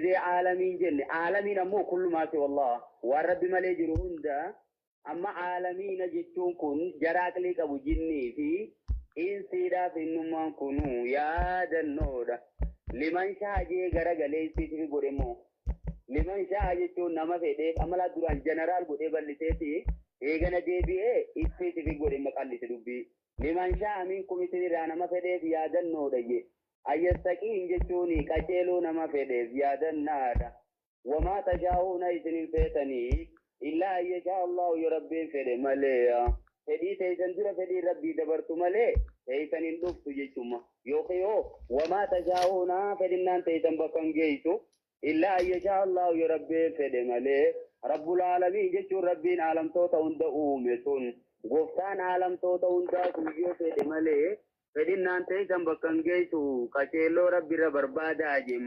Gizee aalamiin jenne, aalamiin ammoo kullu maa siwa Allah, waan Rabbi malee jiru hunda. Amma aalamiina jechuun kun jara aqlii qabu, jinnii fi insiidhaaf. Innummaan kunuu yaadannoodha. Liman sha'a jee gara galee specific godhe immoo. Liman sha'a jechuun nama fedheef. Amalaa duraan general godhee bal'iseeti, eegana deebi'ee specific godhe, maqallise dubbii. Liman sha'a minkum, isinirraa nama fedheef yaadannoodha je. An yastaqiim jechuun qaceeluu nama fedheef yaadannaadha. Wamaa tashaa'uuna, isin hin feetanii, illaa an yashaa Allahu, yoo Rabbiin fedhe malee. Fedhii teeysan dura fedhiin Rabbii dabartu malee teeysan hin dhuftu jechuma. Yookiin yoo wamaa tashaa'uuna, fedhinnaan teeysan bakka hin geeysu, illaa an yashaa Allahu, yoo Rabbiin fedhe malee. Rabbul aalamiin jechuun Rabbiin aalamtoota hunda uume sun, gooftaan aalamtoota hundaa sun yoo fedhe malee fedhinnaan teeysan bakka hin geessu. Qaceelloo Rabbi irra barbaadaa jemma.